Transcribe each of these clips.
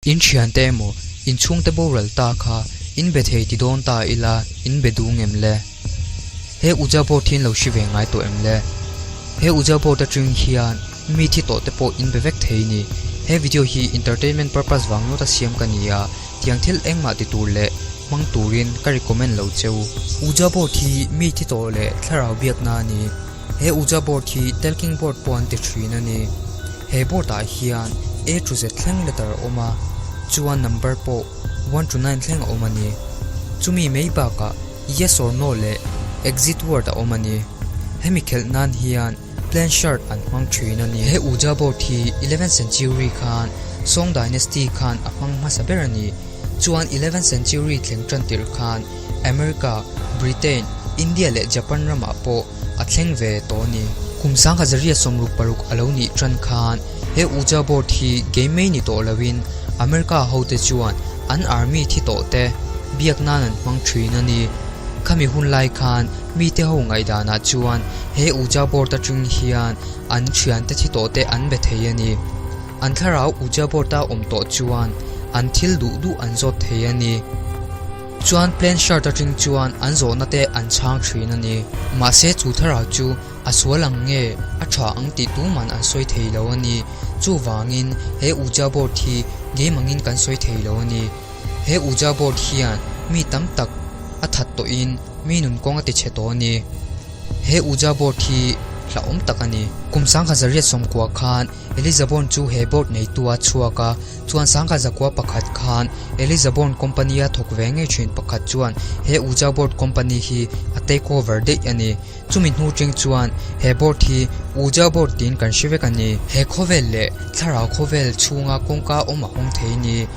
In thiante emaw in chhungte boral ta kha in be thei ti dawn ta ila in be duh ngem le? He Ouija board hi in lo hri ve ngai tawh em le? He Ouija board atang hian mi thi tawh te pawh in be vek thei ni. He video hi entertainment purpose vang ngawt a siam ka ni a, tiang thil engmah ti tur leh hmang turin ka recommend lo cheu. Ouija board hi mi thi tawh leh thlarau biakna a ni. He Ouija board hi talking board pawh an ti thin a ni. He board ah hian A to Z thleng letter a awm a, chuan number pawh one to nine thleng a awm a ni. Chumi mai bakah yes or no leh exit word a awm a ni. Hemi khelh nan hian plain shirt an hmang thin a ni. He Ouija board hi eleventh century khan Song dynasty khan a hmang hmasa ber a ni. Chuan eleventh century thleng tan tirh khan America, Britain, India leh Japan ramah pawh a thleng ve tawh a ni. Kum sangha zaria 66 a lo nih tan khan he Ouija board hi game mai ni tawh loin America hote chuan an army thi tawh te biak nan an hmang thin a ni. Khami hun lai khan mite ho ngaihdanah chuan he Ouija board atang hian an thiante thi tawh te an be thei a ni. An thlarau Ouija board a awm tawh chuan an thil duh duh an zawt thei a ni. Chuan plain shirt atang chuan an zawhna te an chhang thin a ni. Mahse chu thlarau chu a sual ang nge a tha ang tih tuman an sawi thei lo a ni. Chuvangin he Ouija board hi game angin kan sawi thei lo a ni. He Ouija board hian mi tam tak a that tawhin mi nun kawng a ti chhe tawh a ni. He Ouija board hi hlauhawm tak a ni. Kum 1990 khan Elizabon chu he board neitu a chhuak a, chuan 1901 khan Elizabon company a thawk ve ngei thin pakhat chuan he Ouija board company hi a take over daih a ni. Chumi hnu teng chuan he board hi Ouija board tiin kan hre vek a ni. He khawvel leh thlarau khawvel chhunga kawngka awm a hawng thei ni.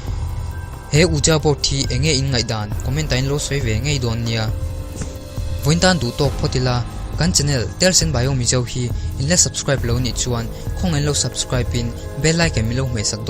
He Ouija board hi enge in ngaihdan comment ah in lo sawi ve ngei dawn nia. Vawiin tan duh tawk phawt ila, kan channel Telsen Bio Mizo hi in la subscribe lo nih chuan khawngaih in lo subscribe in bell icon min lo hmehsak dawn.